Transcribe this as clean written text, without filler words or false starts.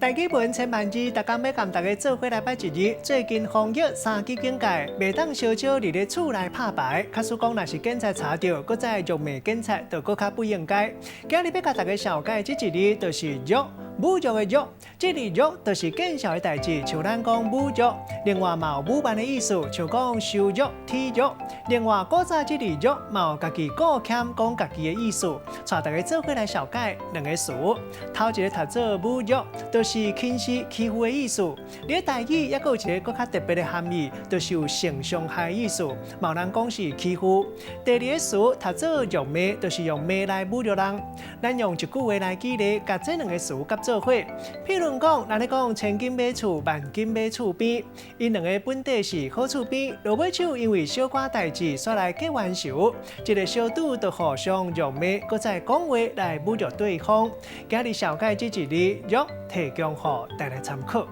台語文千萬字，逐工欲共大家做伙來掰一字。最近防疫三級警戒，袂當相招佇咧厝內拍牌。假使講若是警察查著，閣再辱罵警察，就閣較不應該。今日欲共大家紹介這一字，就是辱，侮辱的辱。這字辱就是見笑的代誌，像咱講侮辱。另外嘛有侮慢的意思，像講羞辱、恥辱。另外古早這字辱嘛有家己顧儉講家己的意思。帶大家做伙來紹介兩個詞，頭一个讀做侮辱，就是輕視、欺負的意思。佇台語猶閣有一个閣較特別的含義，就是有性傷害的意思。嘛有人講是欺負。第二个詞讀做辱罵，就是用罵來侮辱人。咱用一句話來舉例，共這兩个詞結做伙。譬如講，咱咧講千金買厝，萬金買厝邊，𪜶兩个本底是好厝邊，落尾手因為小可代誌，煞來結冤仇。這个小拄就互相辱罵，閣再講話來侮辱對方。今日紹介這一字辱，提供予大家參考。